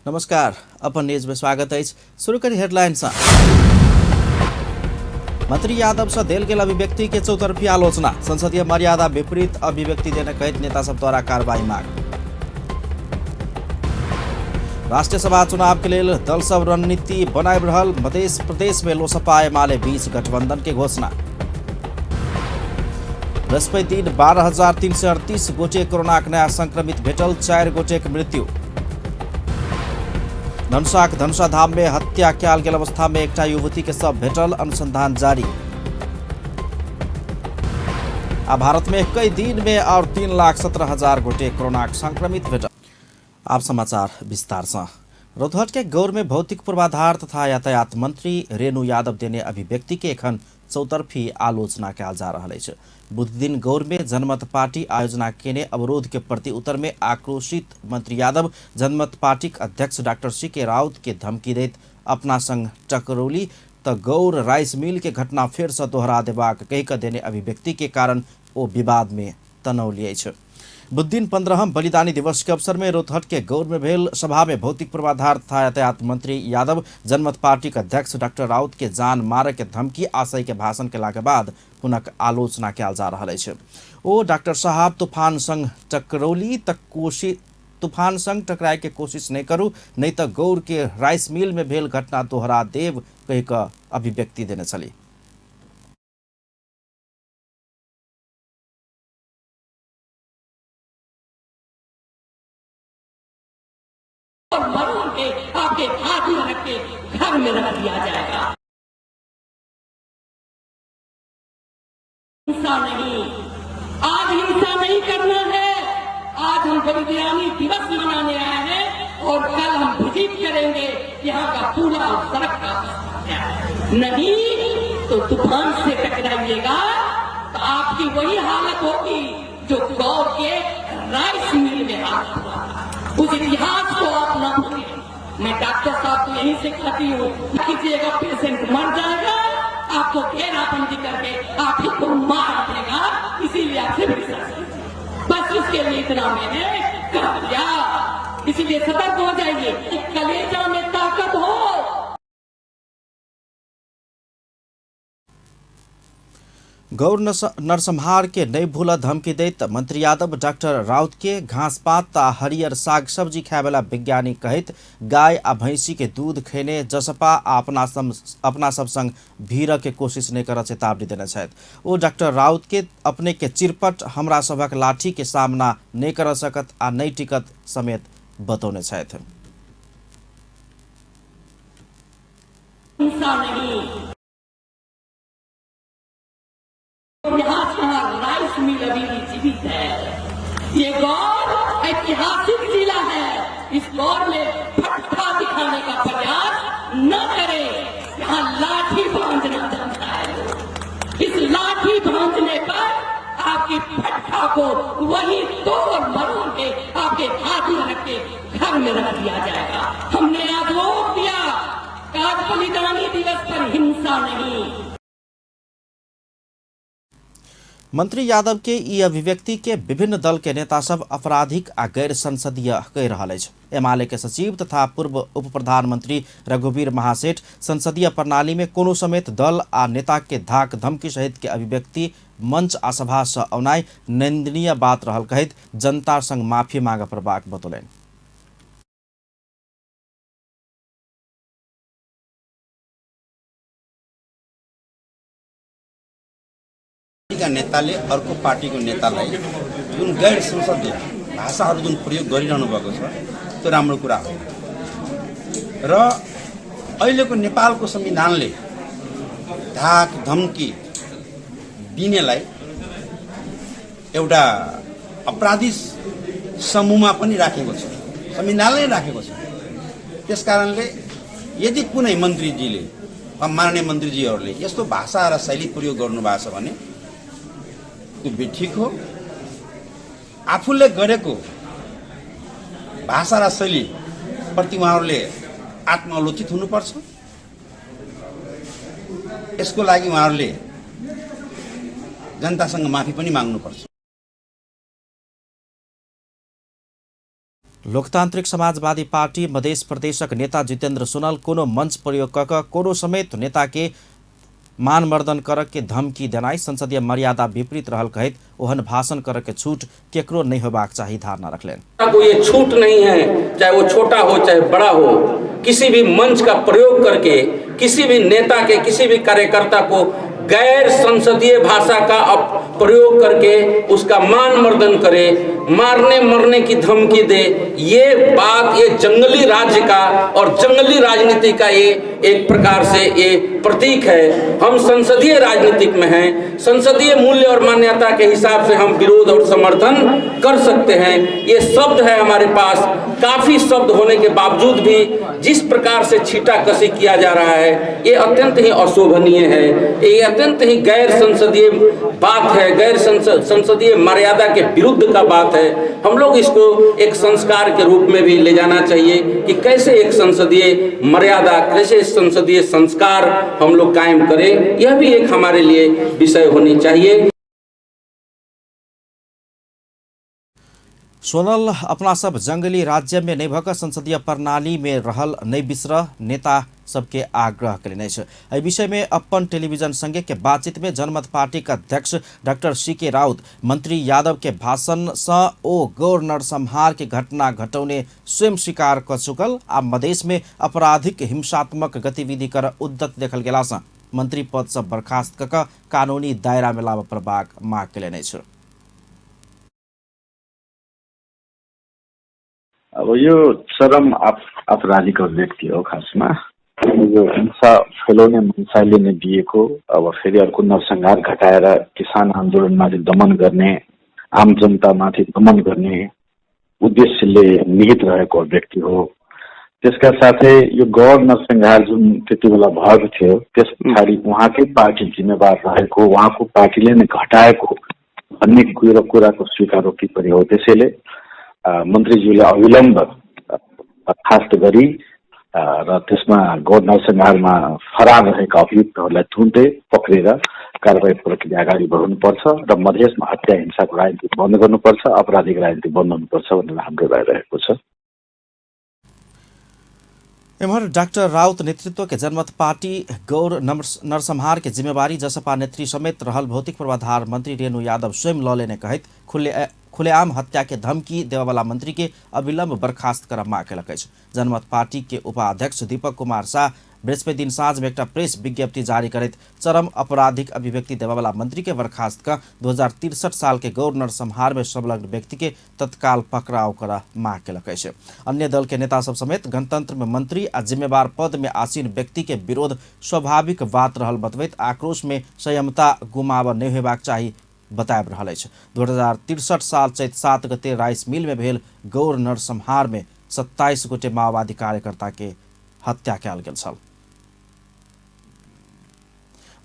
नमस्कार, upon news में स्वागत है। शुरू करी हेडलाइन। मंत्री यादव से देल गेल अभिव्यक्ति के चौतरफी आलोचना। संसदीय मर्यादा विपरीत अभिव्यक्ति देने कहित नेता सब द्वारा कार्रवाई मांग। राष्ट्रीय सभा चुनाव के लिए दल सब रणनीति बनाए रहल। मध्य प्रदेश में लोसपा एमाले बीच गठबंधन के घोषणा। बृहस्पति दिन 12,338 गोटे कोरोना नया संक्रमित भेटल, 4 गोटे के मृत्यु। धनुषा धाम में हत्या कयल गेल अवस्था में एक युवती के शव भेटल, अनुसंधान जारी। आ भारत में कई दिन में और 3,17,000 गोटे कोरोना संक्रमित भेटल। आप समाचार विस्तार से। रौतहट के गौर में भौतिक पूर्वाधार तथा यातायात मंत्री रेणु यादव देने अभिव्यक्ति के एखन चौतरफी आलोचना कयल जा रहा है। बुध दिन गौर में जनमत पार्टी आयोजना केने अवरोध के प्रति उत्तर में आक्रोशित मंत्री यादव जनमत पार्टी अध्यक्ष डॉक्टर सीके राउत के धमकी देत अपना संग टकरौली त गौर राइस मिल के घटना फिर से दोहरा देबाक कहिक देने अभिव्यक्ति के कारण ओ विवाद में तनौ लिये छ। बुध दिन 15 बलिदानी दिवस के अवसर में रौतहट के गौर में भेल सभा में भौतिक पूर्वाधार तथा यातायात मंत्री यादव जनमत पार्टी के अध्यक्ष डॉक्टर राउत के जान मारे के धमकी आशय के भाषण के लागे बाद हुनक आलोचना कयल जा रहा है। ओ डॉक्टर साहब तूफान संग टकरौली तक तूफान संग टकराए के कोशिश नहीं करू, नहीं तो गौर के राइस मिल में भेल घटना दोहरा देव कही का अभिव्यक्ति देने चली। आपके हाथ में रख के घर में रख दिया जाएगा। हिंसा नहीं, आज हिंसा नहीं करना है। आज हम बलिदानी दिवस मनाने आए हैं और कल हम विजिट करेंगे यहाँ का पूरा सड़क का। नहीं तो तूफान से टकराइएगा तो आपकी वही हालत होगी जो गौर के राइस मिल में हालत हुआ। उस इतिहास को आप न भूलिए। मैं डॉक्टर साहब को यहीं से कहती हूँ, कीजिएगा पेशेंट मर जाएगा, आपको घेराबंदी करके आप ही को मार देगा, इसीलिए आपसे बस उसके लिए इतना मैंने कह दिया। इसीलिए सतर्क हो जाइए, कलेजा में ताकत हो। गौर नरसंहार के नहीं भूला धमकी देत मंत्री यादव डॉक्टर राउत के घास पात आ हरियर साग सब्जी खाए वाला वैज्ञानिक कहित गाय आ भैंसी के दूध खेने जसपा अपना सब संग भीड़ के कोशिश नहीं कर चेतावनी देने छथि। ओ डॉक्टर राउत के अपने के चिरपट हमरा सभक लाठी के सामना नहीं कर सकत आ नहीं टिकत समेत बतौने छथि। राइस मिल अभी भी जीवित है। ये गौर ऐतिहासिक जिला है। इस गौर में फटका दिखाने का प्रयास न करे। यहाँ लाठी बांधना चलता है। इस लाठी बांधने पर आपकी फटका को वही तोड़ मरोड़ के आपके हाथ में रख के घर में रख दिया जाएगा। हमने आज रोक दिया, आज बलिदानी दिवस पर हिंसा नहीं। मंत्री यादव के ई अभिव्यक्ति के विभिन्न दल के नेता सब आपराधिक आ गैर संसदीय कहि रहल अछि। एमाले के सचिव तथा पूर्व उप प्रधानमंत्री रघुवीर महासेठ संसदीय प्रणाली में कोनो समेत दल आ नेता के धाक धमकी सहित के अभिव्यक्ति मंच आ सभा से औनाय निंदनीय बात रहल कहित जनता संग माफी मांग प्रबाक बतौलनि। का नेताले अर्को पार्टीको नेतालाई जुन गैर संसदीय भाषाहरू जुन प्रयोग गरिरहनु भएको छ त्यो राम्रो कुरा हो र अहिलेको नेपालको संविधानले धाक धम्की दिनेलाई एउटा अपराधी समूहमा पनि राखेको छ, संविधानले राखेको छ। त्यसकारणले यदि कुनै मन्त्रीजीले वा माननीय मन्त्रीजीहरूले यस्तो भाषा र शैली प्रयोग गर्नुभएको छ भने त्यो ठिक हो। आफूले गरेको भाषा र शैली प्रति उहाँहरूले आत्मालोचित हुनुपर्छ। यसको लागि उहाँहरूले जनतासँग माफी पनि माग्नुपर्छ। लोकतान्त्रिक समाजवादी पार्टी मधेस प्रदेशक नेता जितेन्द्र सोनल कोनो मंच प्रयोग कऽ कोनो समेत नेता के मानमर्दन करक के धमकी देनाई संसदीय मर्यादा विपरीत रहल कहैत ओहन भाषण करक के छूट केकरो नहीं होबाक चाही धारणा रखलेन। को ये छूट नहीं है, चाहे वो छोटा हो चाहे बड़ा हो, किसी भी मंच का प्रयोग करके किसी भी नेता के किसी भी कार्यकर्ता को गैर संसदीय भाषा का प्रयोग करके उसका मान मर्दन करे, मारने मरने की धमकी दे, ये बात ये जंगली राज्य का और जंगली राजनीति का ये एक प्रकार से ये प्रतीक है। हम संसदीय राजनीतिक में हैं, संसदीय मूल्य और मान्यता के हिसाब से हम विरोध और समर्थन कर सकते हैं। ये शब्द है हमारे पास, काफी शब्द होने के बावजूद भी जिस प्रकार से छीटाकशी किया जा रहा है ये अत्यंत ही अशोभनीय है, ये अत्यंत ही गैर संसदीय बात है, गैर संसदीय मर्यादा के विरुद्ध का बात है। हम लोग इसको एक संस्कार के रूप में भी ले जाना चाहिए कि कैसे एक संसदीय मर्यादा, कैसे संसदीय संस्कार हम लोग कायम करें, यह भी एक हमारे लिए विषय होनी चाहिए। सोनल अपना सब जंगली राज्य में नहीं भक संसदीय प्रणाली में रहल नहीं बिसर नेता सबके आग्रह करेने छ। एहि विषय में अपन टेलीविजन संगे के बातचीत में जनमत पार्टी का अध्यक्ष डॉक्टर सीके राउत मंत्री यादव के भाषण से ओ गौर नरसंहार के घटना घटौने स्वयं स्वीकार कर चुकल आ मधेश में आपराधिक हिंसात्मक गतिविधि कर उद्यत देखल गेला से मंत्री पद से बर्खास्त कऽ कानूनी दायरा में लाब प्रबाक माग केलनि छ। अब यो चरम आपराधिक व्यक्ति हो, खासमा यो हिंसा फैलाउने मान्छेले नै दिएको, अब फेरि अर्को नरसंहार घटाएर किसान आन्दोलनमाथि दमन गर्ने, आम जनतामाथि दमन गर्ने उद्देश्यले निहित रहेको व्यक्ति हो। त्यसका साथै यो गौर नरसंहार जुन त्यति बेला भएको थियो त्यस पछाडि उहाँकै पार्टी जिम्मेवार रहेको, उहाँको पार्टीले नै घटाएको भन्ने कुराको स्वीकारोक्ति पनि हो। त्यसैले मन्त्रीज्यूले अविलम्ब बर्खास्त गरी र त्यसमा गौर नरसंहारमा फरार रहेका अभियुक्तहरूलाई तुरुन्तै पक्रेर कारबाही प्रक्रिया अगाडि बढाउनुपर्छ र मधेसमा हत्या हिंसाको राजनीति बन्द गर्नुपर्छ, आपराधिक राजनीति बन्द हुनुपर्छ भन्ने हाम्रो राय रहेको छ। एमहर डॉक्टर राउत नेतृत्व के जनमत पार्टी गौर नरसंहार के जिम्मेवारी जसपा नेत्री समेत रहल भौतिक पूर्वाधार मंत्री रेणु यादव स्वयं लऽ लेने कहैत खुलेआम हत्या के धमकी देवाला मंत्री के अविलंब बर्खास्त कर माग केलक अछि। जनमत पार्टी के उपाध्यक्ष दीपक कुमार शाह बृहस्पति दिन साँझ में एक प्रेस विज्ञप्ति जारी करैत चरम आपराधिक अभिव्यक्ति देवाला मंत्री के बर्खास्त कर 2063 साल के गौर नरसंहार में संलग्न व्यक्ति के तत्काल पकड़ाव कर माग केलक अछि। अन्य दल के नेता सब समेत गणतंत्र में मंत्री आ जिम्मेवार पद में आसीन व्यक्ति के विरोध स्वाभाविक बात रहल बतबैत आक्रोश में संयमता गुमाव नहीं हेबाक चाही बताब रहल अछि। 2063 साल चैत 7 गते राइस मिल में भेल गौर नरसंहार में 27 गोटे माओवादी कार्यकर्ता के हत्या कयल गेल छल।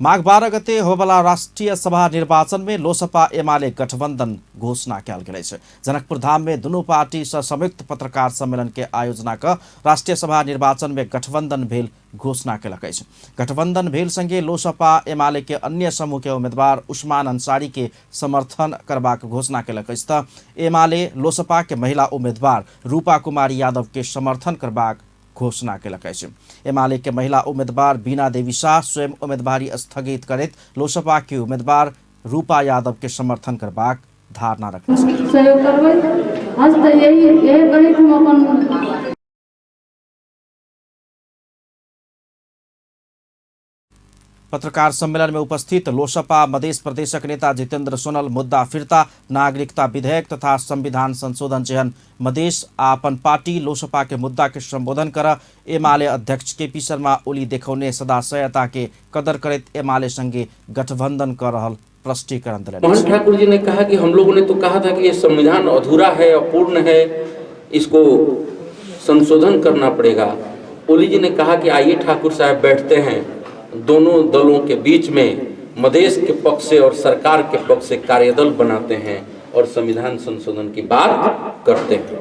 माघ 12 गते होबला राष्ट्रीय सभा निर्वाचन में लोसपा एमाले गठबंधन घोषणा कयल गेल अछि। जनकपुर धाम में दुनू पार्टी से संयुक्त पत्रकार सम्मेलन के आयोजना कर राष्ट्रीय सभा निर्वाचन में गठबंधन भेल घोषणा केलक अछि। गठबंधन भेल संगे लोसपा एमाले के अन्य समूह के उम्मीदवार उस्मान अंसारी के समर्थन करबाक घोषणा केलक अछि तऽ एमाले लोसपा के महिला उम्मीदवार रूपा कुमारी यादव के समर्थन करबाक घोषणा केलक अछि। एमाले के महिला उम्मीदवार बीना देवी शाह स्वयं उम्मीदवारी स्थगित करैत लोसपा के उम्मीदवार रूपा यादव के समर्थन करबाक धारणा रखने छथि। पत्रकार सम्मेलन में उपस्थित लोसपा मधेश प्रदेशक नेता जितेन्द्र सोनल मुद्दा फिर्ता, नागरिकता विधेयक तथा संविधान संशोधन जेहन मधेश आ अपन पार्टी लोसपा के मुद्दा के संबोधन कर एमाले अध्यक्ष केपी शर्मा ओली देखौने सदाशयता के कदर करते एमाले संगे गठबंधन कर रहल स्पष्टीकरण दिले। मोहन ठाकुर जी ने कहा कि हम लोगों ने तो कहा था कि ये संविधान अधूरा है, अपूर्ण है, इसको संशोधन करना पड़ेगा। ओली जी ने कहा कि आइए ठाकुर साहब बैठते हैं, दोनों दलों के बीच में मधेश के पक्ष से और सरकार के पक्ष से कार्यदल बनाते हैं और संविधान संशोधन की बात करते हैं।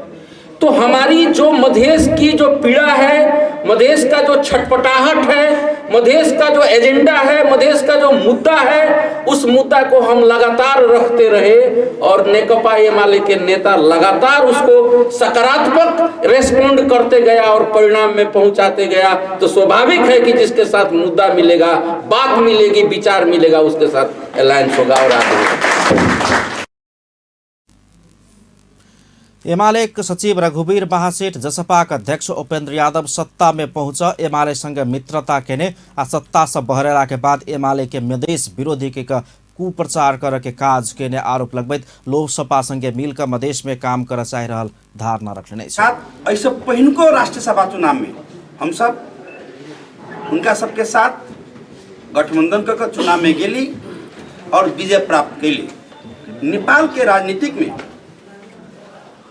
तो हमारी जो मधेश की जो पीड़ा है, मधेश का जो छटपटाहट है, मधेश का जो एजेंडा है, मधेश का जो मुद्दा है, उस मुद्दा को हम लगातार रखते रहे और नेकपा एमाले के नेता लगातार उसको सकारात्मक रेस्पॉन्ड करते गया और परिणाम में पहुंचाते गया। तो स्वाभाविक है कि जिसके साथ मुद्दा मिलेगा, बात मिलेगी, विचार मिलेगा, उसके साथ अलायंस होगा और आगे होगा। एमाले सचिव रघुवीर महासेठ, जसपाका अध्यक्ष उपेंद्र यादव सत्ता में पहुंच एमाले संग मित्रता केने आ सत्ता से बहरेला के बाद एमाले के मधेश विरोधी के कुप्रचार कर के काज केने आरोप लगबैत लोकसभा संगे मिलकर मधेश में काम कर चाह रहल धारणा रखने ऐसे पहिनको राष्ट्रीय सभा चुनाव में हम सब उनका सबके साथ गठबंधन कर चुनाव में गेली और विजय प्राप्त कैली। नेपाल के राजनीतिक में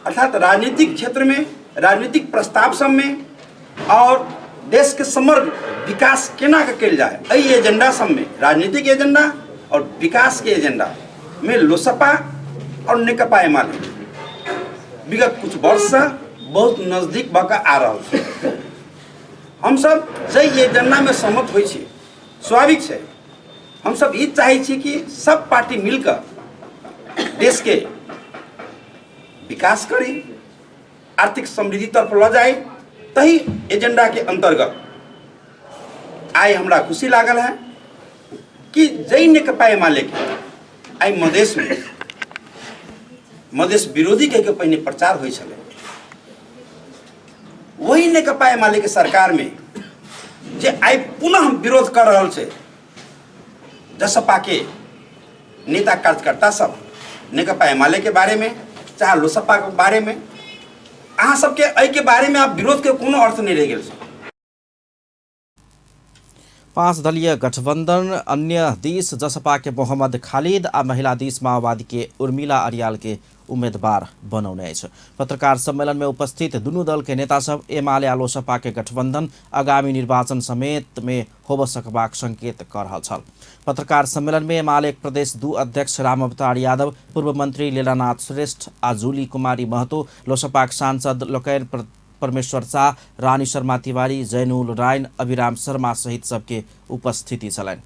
अर्थात राजनीतिक क्षेत्र में, राजनीतिक प्रस्ताव सब में और देश के समग्र विकास केना के कल जाए, एहि एजेंडा सब में, राजनीतिक एजेंडा और विकास के एजेंडा में लोसपा और नेकपा एमाले विगत कुछ वर्ष से बहुत नजदीक भऽ आ रहल छै। हम सब जै एजेंडा में सहमत होइ छी, स्वाभाविक छै हम सब ई चाहै छी कि सब पार्टी मिलकर देश के विकास करी, आर्थिक समृद्धि तरफ ल जाए। तही एजेंडा के अंतर्गत आई हमरा खुशी लागल है कि जै नेकपा एमाले के आई मधेश में मधेश विरोधी के पहिने प्रचार होइ छलै, वही नेकपा एमाले के सरकार में जे आई पुनः विरोध कर रहल छै, जसपा के नेता कार्यकर्ता सब नेकपा एमाले के बारे में चाहे लोसपा के बारे में, अहाँ सबके एहि के बारे में आप विरोध के कोनो अर्थ नहीं रह गेल। 5 दलीय गठबंधन अन्य दिस जसपा के मोहम्मद खालिद आ महिला दिस माओवादी के उर्मिला अरियाल के उम्मीदवार बनौने अछि। पत्रकार सम्मेलन में उपस्थित दुनू दल के नेता सब एमाले आ लोसपा के गठबंधन आगामी निर्वाचन समेत में होब सकबाक संकेत कर रहल छल। पत्रकार सम्मेलन में एमाले प्रदेश 2 अध्यक्ष राम अवतार यादव, पूर्व मंत्री लीलानाथ श्रेष्ठ आ जूली कुमारी महतो, लोसपा सांसद लोकैन परमेश्वर शाह, रानी शर्मा तिवारी, जैनुल रायन, अभिराम शर्मा सहित सबके उपस्थिति छलैन।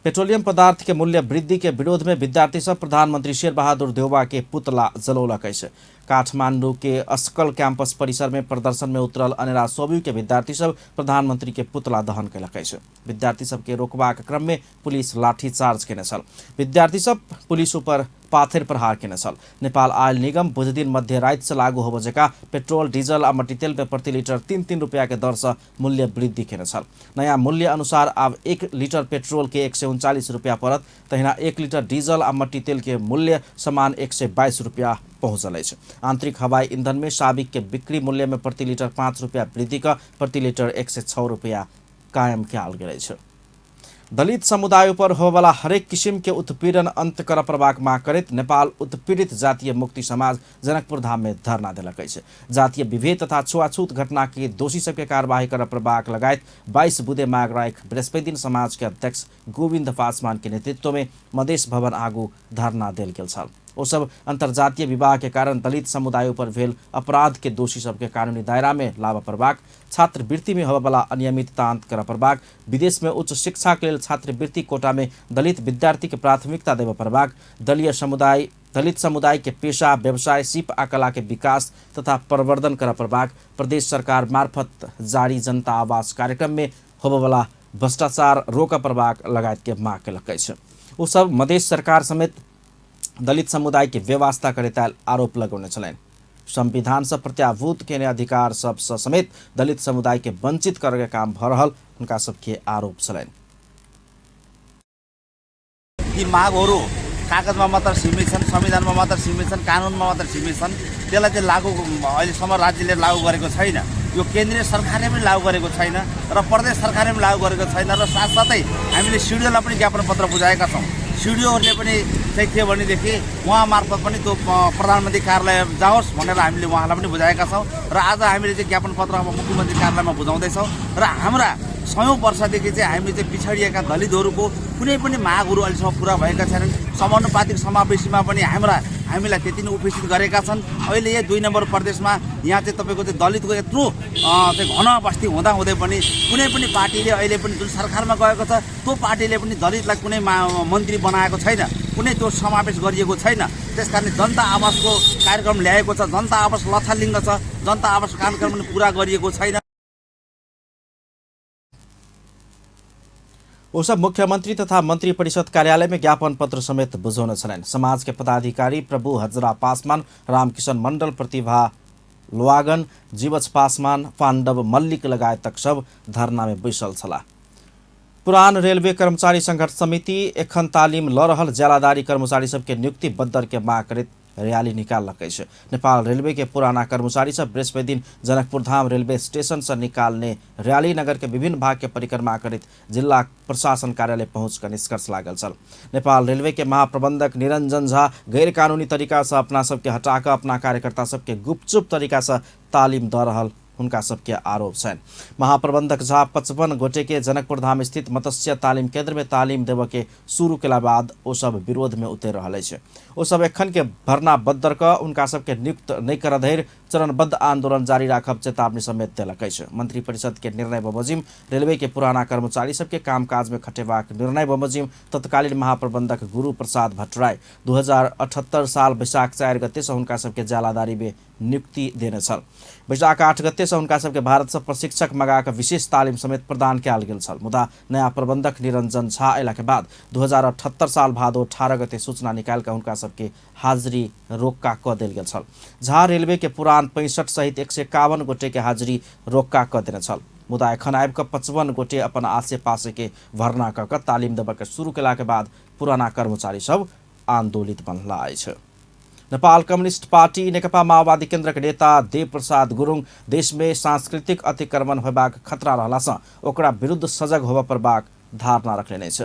पेट्रोलियम पदार्थ के मूल्य वृद्धि के विरोध में विद्यार्थी सब प्रधानमंत्री शेर बहादुर देउवा के पुतला जलौलक अछि। काठमांडू के अस्कल कैंपस परिसर में प्रदर्शन में उतरल अनेरा सोब्यू के विद्यार्थी सब प्रधानमंत्री के पुतला दहन कयलक अछि। विद्यार्थी सब के रोकबाक क्रम में पुलिस लाठीचार्ज केने छल। विद्यार्थी सब पुलिस ऊपर पाथर प्रहार केने छल। नेपाल आयल निगम बुध दिन मध्य रात से लागू होब जका पेट्रोल, डीजल आ मट्टीतेल पे प्रति लीटर 3-3 रुपया के दर से मूल्य वृद्धि केने छल। नया मूल्य अनुसार अब 1 लीटर पेट्रोल के 139 रुपया पड़त, तहिना 1 लीटर डीजल आ मट्टीतेल के मूल्य समान 122 रुपया पहुंचल अछि। आंतरिक हवाई ईंधन में साबिक के बिक्री मूल्य में प्रति लीटर 5 रुपया वृद्धि का प्रति लीटर 106 रुपया कायम कयल गेल अछि। दलित समुदाय पर होबला हरेक किसिम के उत्पीड़न अंत कर प्रभाग मांग करैत नेपाल उत्पीड़ित जातीय मुक्ति समाज जनकपुर धाम में धरना देलक अछि। जातीय विभेद तथा छुआछूत घटना के दोषी सबके कार्यवाही कर प्रभाग लगायत 22 बुधे माग राख बृहस्पति दिन समाज के अध्यक्ष गोविंद पासवान के नेतृत्व में मधेश भवन आगू धरना देल गेल छल। ओ सब अंतर्जातीय विवाह के कारण दलित समुदाय पर भेल अपराध के दोषी सबके कानूनी दायरा में लाभ प्रभाग, छात्रवृत्ति में होबला अनियमितता अंत कर प्रभाग, विदेश में उच्च शिक्षा के लेल छात्रवृत्ति कोटा में दलित विद्यार्थी के प्राथमिकता देव प्रभाग, दलित समुदाय के पेशा, व्यवसाय, शिल्प आ कला के विकास तथा प्रवर्धन कर प्रभाग, प्रदेश सरकार मार्फत जारी जनता आवास कार्यक्रम में होबला भ्रष्टाचार रोक प्रभाग लगायत के मांग कयलक अछि। ओ सब मधेश सरकार समेत दलित समुदाय के व्यवस्था करैत आरोप लगौने छलैन। संविधान से प्रत्याभूत केने अधिकार सब समेत दलित समुदाय के वंचित करके काम भ रहल उनका सबके आरोप छलैन। यी मागहरू कागजमा मात्र सीमित छन्, संविधानमा मात्र सीमित छन्, कानुनमा मात्र सीमित छन्। त्यसलाई चाहिँ लागू अहिलेसम्म राज्यले लागू गरेको छैन, यो केन्द्रीय सरकारले पनि लागू गरेको छैन र प्रदेश सरकारले पनि लागू गरेको छैन र साथसाथै हामीले सिडिओलाई पनि ज्ञापन पत्र बुझाएका छौँ। सिडिओहरूले पनि चाहिँ के भनेदेखि उहाँ मार्फत पनि त्यो प्रधानमन्त्री कार्यालय जाओस् भनेर हामीले उहाँलाई पनि बुझाएका छौँ र आज हामीले चाहिँ ज्ञापन पत्र अब मुख्यमन्त्री कार्यालयमा बुझाउँदैछौँ र हाम्रा 100औं वर्षदेखि चाहिँ हामी चाहिँ पिछडिएका दलितहरूको कुनै पनि मागहरू अहिलेसम्म पुरा भएका छैनन्। समानुपातिक समावेशीमा पनि हाम्रा हामीलाई त्यति नै उपेक्षित गरेका छन्। अहिले यो 2 नम्बर प्रदेशमा यहाँ चाहिँ तपाईँको चाहिँ दलितको यत्रो चाहिँ घन बस्ती हुँदाहुँदै पनि कुनै पनि पार्टीले अहिले पनि जुन सरकारमा गएको छ त्यो पार्टीले पनि दलितलाई कुनै मन्त्री बनाएको छैन, कुनै त्यो समावेश गरिएको छैन। त्यस कारण जनता आवासको कार्यक्रम ल्याएको छ, जनता आवास लथालिङ्ग छ, जनता आवास कार्यक्रम पनि पुरा गरिएको छैन। उसब मुख्यमंत्री तथा मंत्री परिषद कार्यालय में ज्ञापन पत्र समेत बुझाउन छन्। समाज के पदाधिकारी प्रभु हजरा पासवान, रामकिशन मण्डल, प्रतिभा लोहागन, जीवच पासवान, पाण्डव मल्लिक लगायतक सब धरना में बैसल छला। पुरान रेलवे कर्मचारी संघर्ष समिति एखन तालिम ल रहल ज्यालादारी कर्मचारी सबके नियुक्ति बदर के मांग करैत रैली निकाललकै छ। नेपाल रेलवे के पुराना कर्मचारी सब बृहस्पति दिन जनकपुर धाम रेलवे स्टेशन से निकालने रैली नगर के विभिन्न भाग के परिक्रमा करैत जिला प्रशासन कार्यालय पहुंच कर निष्कर्ष लागल छल। नेपाल रेलवे के महाप्रबंधक निरंजन झा गैर कानूनी तरीका से अपना सबके हटाकर अपना कार्यकर्ता सबके गुपचुप तरीका से तालिम द रहल उनका सबके आरोप छन्। महाप्रबंधक झा 55 गोटे के जनकपुर धाम स्थित मत्स्य तालीम केंद्र में तालीम देव के शुरू केला बाद ओ सब विरोध में उतर रहे छे। ओ सब एखन के भरना बदर क उनका सबके नियुक्त नहीं कर धैर चरणबद्ध आंदोलन जारी राखब चेतावनी समेत देलकै छे। मंत्री परिषद के निर्णय बमोजिम रेलवे के पुराना कर्मचारी सबके कामकाज में खटेबाक निर्णय बमोजिम तत्कालीन महाप्रबंधक गुरु प्रसाद भट्टराई 2078 साल वैशाख 4 गते से उनका सबके ज्यालादारी में नियुक्ति देने छल। वैशाख 8 गते से उनका सबके भारत से प्रशिक्षक मगाकर विशेष तालीम समेत प्रदान कयल गेल छल। मुदा नया प्रबंधक निरंजन झा अयला के बाद 2078 साल भादो 18 गते सूचना निकालकर उनका सबके हाजिरी रोक्का क देल गेल छल। झा रेलवे के पुरान 65 सहित 151 गोटे के हाजिरी रोक्का क देने छल। मुदा एखन आबि कऽ 55 गोटे अपन आसे पासे के भरना कऽ कऽ तालीम देबऽ के शुरू केला के बाद पुराना कर्मचारी सब आंदोलित बनला अछि। नेपाल कम्युनिस्ट पार्टी नेकपा माओवादी केन्द्र के नेता देव प्रसाद गुरुङ देश में सांस्कृतिक अतिक्रमण होबाक खतरा रहला से ओकरा विरुद्ध सजग होबऽ पर धारणा रखने छ।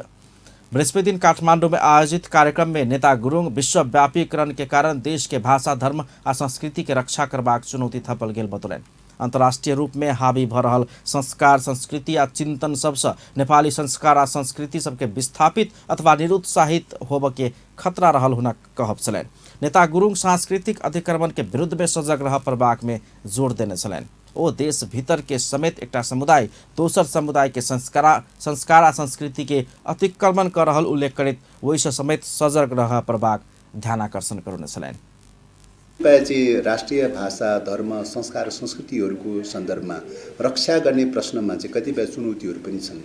बृहस्पति दिन काठमांडू में आयोजित कार्यक्रम में नेता गुरुङ विश्वव्यापीकरण के कारण देश के भाषा, धर्म आ संस्कृति के रक्षा करबाक चुनौती थपल गेल बतौलनि। अंतर्राष्ट्रीय रूप में हावी भ रहल संस्कार, संस्कृति आ चिंतन सबसे नेपाली संस्कार आ संस्कृति सबके विस्थापित अथवा निरुत्साहित होबऽ के खतरा रहल हुनक कहब छलनि। नेता गुरुङ सांस्कृतिक अतिक्रमण के विरुद्ध में सजग रह प्रबाक में जोर देने छलनि। ओ देश भीतर के समेत एकटा समुदाय दोसर समुदाय के संस्कार आ संस्कृति के अतिक्रमण कर रहल उल्लेख करैत ओहिसँ समेत सजग रह प्रबाक ध्यानाकर्षण गराउने छलनि। चाहिँ राष्ट्रिय भाषा, धर्म, संस्कार, संस्कृतिहरूको सन्दर्भमा रक्षा गर्ने प्रश्नमा चाहिँ कतिपय चुनौतीहरू पनि छन्।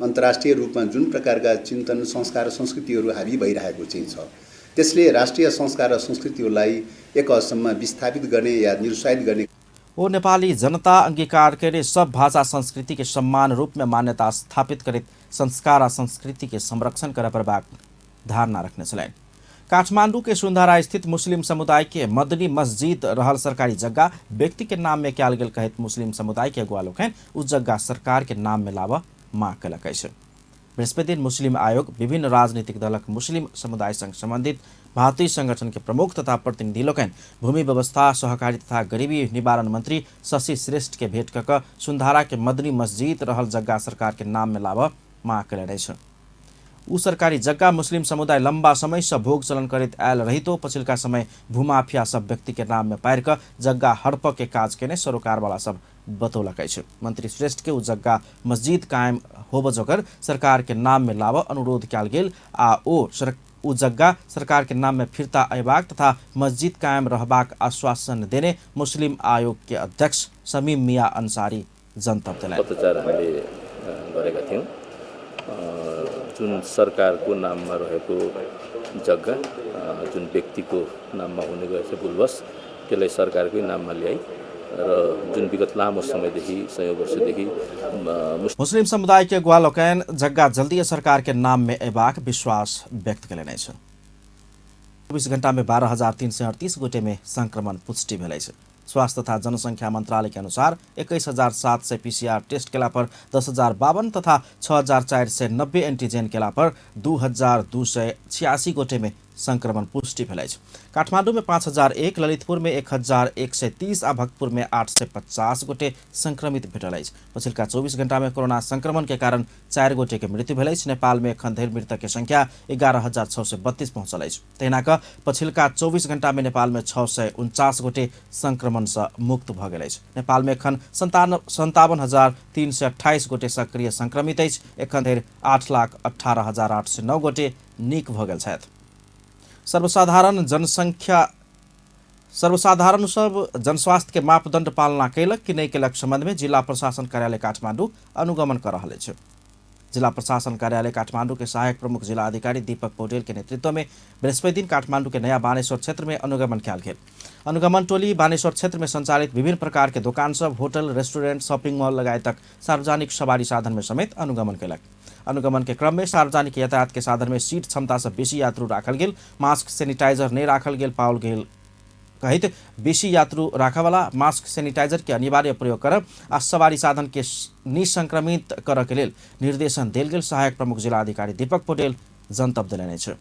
अन्तर्राष्ट्रिय रूपमा जुन प्रकारका चिन्तन, संस्कार, संस्कृतिहरू हावी भइरहेको चाहिँ छ, त्यसले राष्ट्रिय संस्कार र संस्कृतिहरूलाई एक हदसम्म विस्थापित गर्ने या निरुत्साहित गर्ने। वो नेपाली जनता अंगीकार करे सब भाषा संस्कृति के सम्मान रूप में मान्यता स्थापित करित संस्कार आ संस्कृति के संरक्षण करे पर धारणा रखने छलनि। काठमांडू के सुंधारा स्थित मुस्लिम समुदाय के मदनी मस्जिद रहल सरकारी जगह व्यक्ति के नाम में कयल गेल कहत मुस्लिम समुदाय के अगुवा लोकनि उस जगह सरकार के नाम में लाबऽ मांग कयलकै छै। बृहस्पति दिन मुस्लिम आयोग विभिन्न राजनीतिक दलक मुस्लिम समुदाय संग संबंधित भारतीय संगठन के प्रमुख तथा प्रतिनिधि लोकनि भूमि व्यवस्था, सहकारी तथा गरीबी निवारण मंत्री शशि श्रेष्ठ के भेंट कऽ सुंधारा के मदनी मस्जिद रहल जगह सरकार के नाम में लाबऽ मांग कयने छै। उ सरकारी जगह मुस्लिम समुदाय लंबा समय से भोग चलन करैत आयल रहितो पछिलका समय भूमाफिया सब व्यक्ति के नाम में पारि कऽ जगह हड़प के काज केने सरोकार वाला सब बतौलकै छै। मंत्री श्रेष्ठ के उ जगह मस्जिद कायम होबऽ जोगर सरकार के नाम में लाबऽ अनुरोध कयल गेल आ उ जगह सरकार के नाम में फिरता अयबाक तथा मस्जिद कायम रहबाक आश्वासन देने मुस्लिम आयोग के अध्यक्ष समीम मिया अंसारी जनतब दिलाए। जुन सरकारको नाममा रहेको जग्गा जुन व्यक्तिको नाममा हुने गरेछ भुलवश त्यसलाई सरकारकै नाममा ल्याई र जुन विगत लामो समयदेखि 100 वर्षदेखि मुस्लिम समुदाय के अगुवा लोकनि जग्गा जल्दी सरकार के नाम में अयबाक विश्वास व्यक्त कयलनि अछि। 24 घंटा में 12,338 गोटे में संक्रमण पुष्टि भेल अछि। स्वास्थ्य तथा जनसंख्या मंत्रालय के अनुसार 21,700 पीसीआर टेस्ट केला पर 10,052 तथा 6,490 एंटीजन केला पर 2,286 गोटे में संक्रमण पुष्टि भेल अछि। काठमाडौँ में 5001, ललितपुर में 1130 आ भक्तपुर में 850 गोटे संक्रमित भेटल अछि। पछिल्का 24 घण्टा में कोरोना संक्रमण के कारण 4 गोटे के मृत्यु भेल अछि। नेपाल में एखन धरि मृतक के संख्या 11,632 पहुंचल अछि। तहिना क पछिल्का 24 घण्टा में नेपाल में 649 गोटे संक्रमण से मुक्त भ गेल अछि। नेपाल में एखन 57,328 गोटे सक्रिय संक्रमित अछि। एखन धरि 8,18,809 गोटे नीक भ गेल छथि। सर्वसाधारण सब जनस्वास्थ्य के मापदण्ड पालना कैलक कि नहीं कैलक संबंध में जिला प्रशासन कार्यालय काठमाडौँ अनुगमन कर रहल अछि। जिला प्रशासन कार्यालय काठमाडौँ के सहायक प्रमुख जिला अधिकारी दीपक पौडेल के नेतृत्व में बृहस्पति दिन काठमाडौँ के नया बानेश्वर क्षेत्र में अनुगमन कयल गेल। अनुगमन टोली बानेश्वर क्षेत्र में संचालित विभिन्न प्रकार के दुकान सब, होटल, रेस्टोरेंट, शॉपिंग मॉल लगायतक सार्वजनिक सवारी साधन में समेत अनुगमन कैलक। अनुगमन के क्रम में सार्वजनिक यातायात के साधन में सीट क्षमता से बेसी यात्रु राखल गेल, मास्क सैनिटाइजर नहीं राखल गेल पाओल गेल कहित बेसी यात्रु राखवाला मास्क सैनिटाइजर के अनिवार्य प्रयोग करब आ सवारी साधन के निसंक्रमित करऽ के लेल निर्देशन देल गेल। सहायक प्रमुख जिला अधिकारी दीपक पौडेल जनतब देलनि अछि।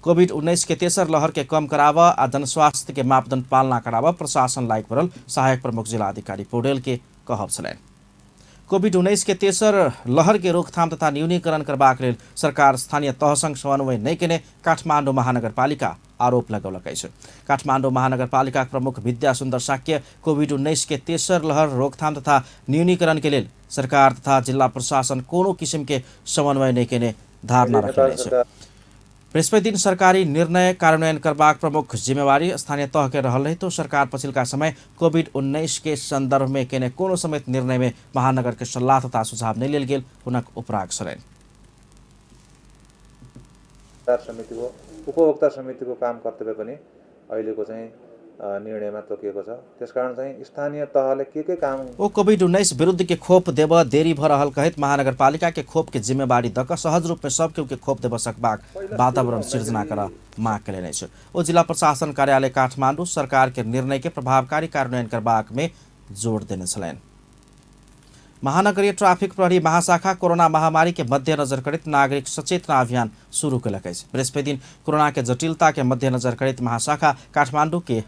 कोविड-19 के तेसर लहर के कम कराबऽ आ जनस्वास्थ्य के मापदण्ड पालना कराबऽ प्रशासन लायक पड़ल। सहायक प्रमुख जिला अधिकारी पौडेल के कहब छलनि। कोविड-19 के तेसर लहर के रोकथाम तथा न्यूनीकरण करबाक लेल सरकार स्थानीय तह संग समन्वय नहीं केने काठमाडौँ महानगरपालिका आरोप लगौलक अछि। काठमाडौँ महानगरपालिका प्रमुख विद्या सुन्दर साक्य कोविड-19 के तेसर लहर रोकथाम तथा न्यूनीकरण के लेल सरकार तथा जिला प्रशासन कोनो किसिम के समन्वय नहीं केने धारणा रखने अछि। बृहस्पति दिन सरकारी निर्णय कार्यान्वयन करबाक प्रमुख जिम्मेवारी स्थानीय तह के रहल रही तो सरकार पछिल्का समय कोविड-19 के संदर्भ में केने कोनो समेत निर्णय में महानगर के सल्लाह तथा सुझाव नहीं लेल गेल हुनक उपराग छलनि। समितिको उपभोक्ता समितिको काम कर्तव्य पनि अहिलेको चाहिँ निर्णयमा तोकिएको छ। त्यसकारण चाहिँ स्थानीय तहले के काम ओ कोविड-19 विरुद्ध के खोप देब देरी भ रहल कहित महानगरपालिका के खोप के जिम्मेवारी द क सहज रूप में सब केहू के खोप देब सकबाक वातावरण सृजना कर मांग केलनि अछि। ओ जिला प्रशासन कार्यालय काठमाडौँ सरकार के निर्णय के प्रभावकारी कार्यान्वयन करबाक में जोड़ देने छलनि। महानगरीय ट्राफिक प्रहरी महाशाखा कोरोना महामारी के मध्यनजर करैत नागरिक सचेतना अभियान शुरू कयलक अछि। बृहस्पति दिन कोरोना के जटिलता के मध्यनजर करैत महाशाखा काठमाडौँ के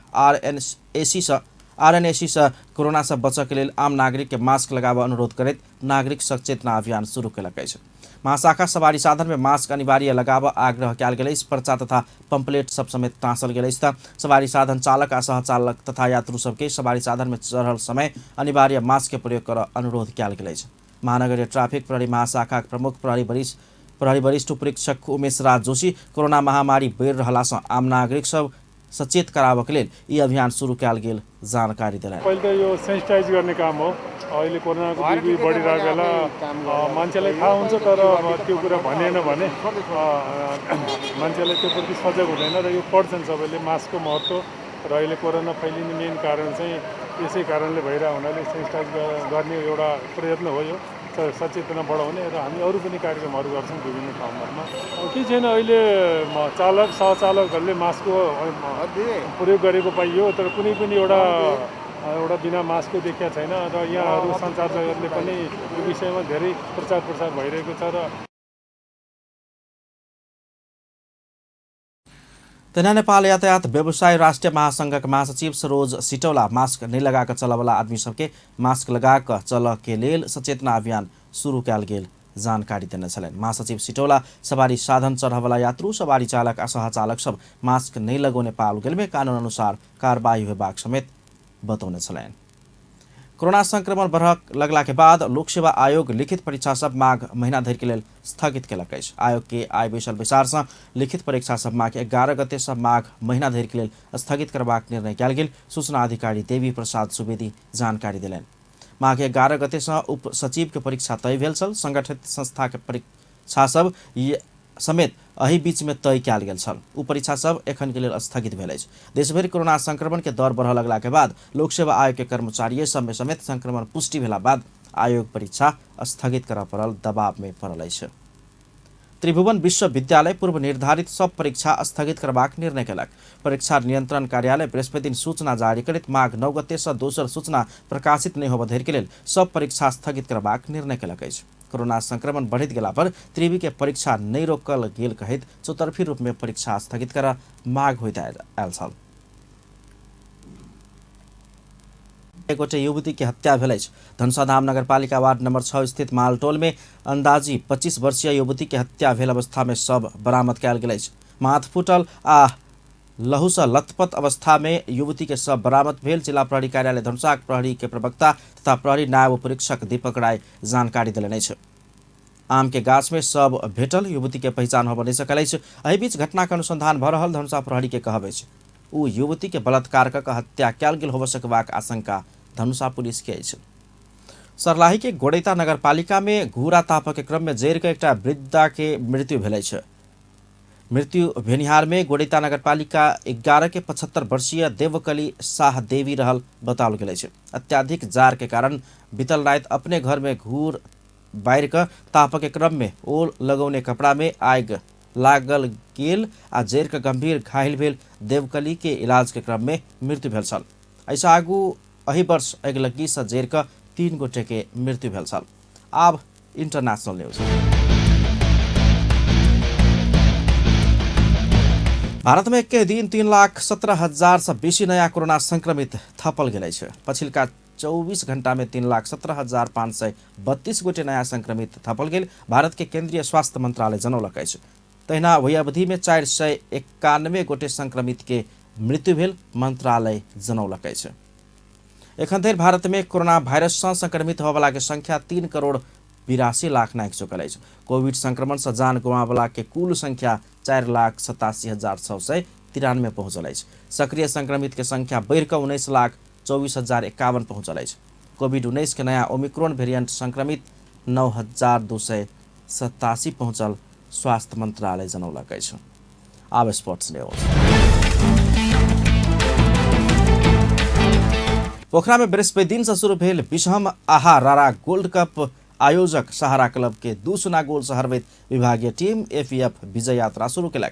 आरएनएसी से कोरोना से बचऽ के लेल आम नागरिक के मास्क लगाबऽ अनुरोध करैत नागरिक सचेतना अभियान शुरू कयलक अछि। महाशाखा सवारी साधन में मास्क अनिवार्य लगाबऽ आग्रह कयल गेल अछि। पर्चा तथा पंपलेट सब समेत टाँसल गेल अछि। सवारी साधन चालक आ सहचालक तथा यात्रु सबके सवारी साधन में चढ़ल समय अनिवार्य मास्क के प्रयोग करऽ अनुरोध कयल गेल अछि। महानगरीय ट्राफिक प्रहरी महाशाखा प्रमुख प्रहरी वरिष्ठ उपरीक्षक उमेश राज जोशी कोरोना महामारी बढ़ि रहला सँ आम नागरिक सब सचेत कराबऽ के लेल ई अभियान शुरू कयल गेल जानकारी देलनि। पहिले त यो सेनिटाइज गर्ने काम हो। अहिले कोरोनाको बिक्री बढिरहेको बेला मान्छेलाई थाहा हुन्छ तर त्यो कुरा भनेन भने मान्छेलाई त्यो प्रति सजग हुँदैन र यो पढ्छन् सबैले मास्कको महत्त्व र अहिले कोरोना फैलिने मेन कारण चाहिँ यसै कारणले भइरहेको हुनाले सेनिटाइज गर्ने एउटा प्रयत्न हो। यो सचेतना बढाउने र हामी अरू पनि कार्यक्रमहरू गर्छौँ विभिन्न ठाउँहरूमा। के छैन अहिले चालक सहचालकहरूले मास्कको प्रयोग गरेको पाइयो तर कुनै पनि एउटा बिना मास्कको देखिया छैन र यहाँहरू सञ्चारकहरूले पनि यो विषयमा धेरै प्रचार प्रसार भइरहेको छ। र तेना नेपाल यातायात व्यवसाय राष्ट्रिय महासंघक महासचिव सरोज सिटौला मास्क नहीं लगाकर चलवाला आदमी सबके मास्क लगाकर चल के लेल सचेतना अभियान शुरू कयल गेल जानकारी देने छलनि। महासचिव सिटौला सवारी साधन चढ़वाला यात्रु सवारी चालक आ सहचालक सब मास्क नहीं लगौने पाओल गेल में कानून अनुसार कार्रवाई होबाक समेत बतौने छलनि। कोरोना संक्रमण बढ़ लगला के बाद लोक सेवा आयोग लिखित परीक्षा सब माघ महीना धरि के लेल स्थगित केलक अछि। आयोग के आय बैसल विचार से लिखित परीक्षा सब माघ 11 गते से माघ महीना धरि के लेल स्थगित करबाक निर्णय कयल गेल। सूचना अधिकारी देवी प्रसाद सुवेदी जानकारी देलनि। माघ 11 गते से उप सचिव के परीक्षा तय भेल छल। संगठित संस्था के परीक्षा सब समेत एहि बीच में तय कयल गेल छल। उ परीक्षा सब एखन के लेल स्थगित भेल अछि। देशभरि कोरोना संक्रमण के दर बढ़ लगला के बाद लोक सेवा आयोग के कर्मचारी सब में समेत संक्रमण पुष्टि भेला बाद आयोग परीक्षा स्थगित करऽ पड़ल दबाव में पड़ल अछि। त्रिभुवन विश्वविद्यालय पूर्व निर्धारित सब परीक्षा स्थगित करबाक निर्णय केलक। परीक्षा नियंत्रण कार्यालय बृहस्पति दिन सूचना जारी करैत माघ 9 गते सँ दोसर सूचना प्रकाशित नहीं होबऽ धरि के लेल सब परीक्षा स्थगित करबाक निर्णय केलक अछि। कोरोना संक्रमण बढ़ैत गेला पर त्रिवी के परीक्षा नहीं रोकल गेल कहैत चौतरफी रूप में परीक्षा स्थगित कर माग होइत आयल छल। एक गोटे युवती के हत्या भेल अछि। धनुषाधाम नगरपालिका वार्ड नंबर 6 स्थित मालटोल में अंदाजी 25 वर्षीय युवती के हत्या भेल अवस्था में शव बरामद कयल गेल अछि। माथ फुटल आ लहू सँ लथपथ अवस्था में युवती के शव बरामद भेल जिला प्रहरी कार्यालय धनुषाक प्रहरी के प्रवक्ता तथा प्रहरी नायब परीक्षक दीपक राय जानकारी देलनि अछि। आम के गाछ में शव भेटल युवती के पहचान होबऽ नहि सकल अछि। एहि बीच घटना के अनुसंधान भऽ रहल धनुषा प्रहरी के कहब अछि। उ युवती के बलात्कार कऽ हत्या कयल गेल होबऽ सकबाक आशंका धनुषा पुलिस के अछि। सर्लाही के गोड़ैता नगरपालिका में घूरा तापक के क्रम में जरि के एकटा वृद्धा के मृत्यु भेल अछि। मृत्यु भेनिहार में गोड़ैता नगरपालिका 11 के 75 वर्षीय देवकली शाह देवी रहल बताओल गेल अछि। अत्याधिक जार के कारण बीतल रात अपने घर में घूर बाहर के तापक के क्रम में ओल लगौने कपड़ा में आग लागल गेल आ जरि के गंभीर घायल भेल देवकली के इलाज के क्रम में मृत्यु भेल छल। ऐसा आगू एहि वर्ष अगिलगी सँ जरि के 3 गोटे के मृत्यु भेल छल। आब इंटरनेशनल न्यूज। भारत में एक दिन 3,17,000 से बेसी नया कोरोना संक्रमित थपल गेल अछि। पछिलका 24 घंटा में 3,17,532 गोटे नया संक्रमित थपल गेल भारत के केंद्रीय स्वास्थ्य मंत्रालय जनौलक अछि। तहिना ओहि अवधि में 491 गोटे संक्रमित के मृत्यु भेल मंत्रालय जनौलक अछि। एखन धरि भारत में कोरोना वायरस से संक्रमित होबला के संख्या 3,82,00,000 नाकि चुकल अछि। कोविड संक्रमण से जान गंवावला के कुल संख्या 4,87,693 पहुंचल अछि। सक्रिय संक्रमित के संख्या बढ़ि कऽ 19,24,051 पहुंचल अछि। कोविड-19 के नया ओमिक्रॉन वेरिएंट संक्रमित 9,287 पहुंचल स्वास्थ्य मंत्रालय जनौलक अछि। आब स्पोर्ट्स न्यूज। पोखरा में बृहस्पति दिन से शुरू भेल 20वीं आहा रारा गोल्ड कप आयोजक सहारा क्लब के 2-0 गोल से हरबैत विभागीय टीम एपीएफ विजय यात्रा शुरू केलक।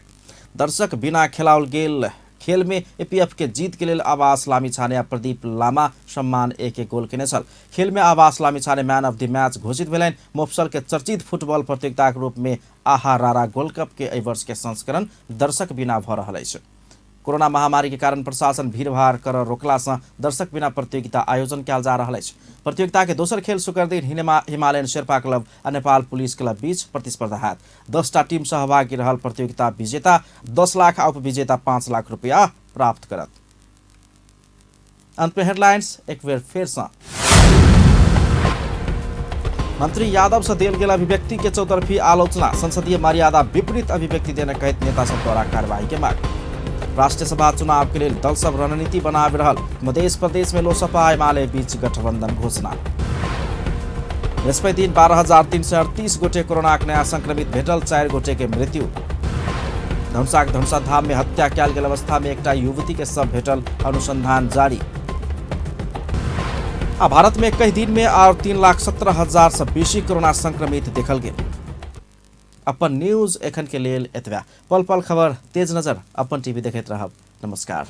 दर्शक बिना खेलाओल गेल खेल में एपीएफ के जीत के लेल आवास लामीछाने आ प्रदीप लामा सम्मान 1-1 गोल केने छल। खेल में आवास लामीछाने मैन ऑफ द मैच घोषित भेलनि। मोफसल के चर्चित फुटबॉल प्रतियोगिता के रूप में आहा रारा गोल्ड कप के एहि वर्ष के संस्करण दर्शक बिना भऽ रहल अछि। कोरोना महामारी के कारण प्रशासन भीड़भाड़ कर रोकला से दर्शक बिना प्रतियोगिता आयोजन कयल जा रहल अछि। प्रतियोगिता के दोसर खेल शुक्र दिन हिमालयन शेर्पा क्लब आ नेपाल पुलिस क्लब बीच प्रतिस्पर्धा हैत। 10टा टीम सहभागी रहल प्रतियोगिता विजेता 10 लाख आ उपविजेता 5 लाख रुपया प्राप्त करत। अंत में हेडलाइंस एक बेर फेर से। मंत्री यादव से देल गेल अभिव्यक्ति के चौतरफी आलोचना। संसदीय मर्यादा विपरीत अभिव्यक्ति देने कहैत नेता सब द्वारा कार्रवाई के मांग। राष्ट्रीय सभा चुनाव के लिए दल सब रणनीति बनाबि रहल। मध्य प्रदेश में लोसपा एमाले बीच गठबंधन घोषणा। बृहस्पति दिन 12,338 गोटे कोरोना के नया संक्रमित भेटल 4 गोटे के मृत्यु। धनुषाधाम में हत्या कयल गेल अवस्था में एकटा युवती के शव भेटल अनुसंधान जारी। आ भारत में कई दिन में और 3,17,000 से बेसी कोरोना संक्रमित देखल गेल। अपन न्यूज एखन के लेल एतबा। पल पल खबर तेज नजर अपन टीवी देखैत रहब। नमस्कार।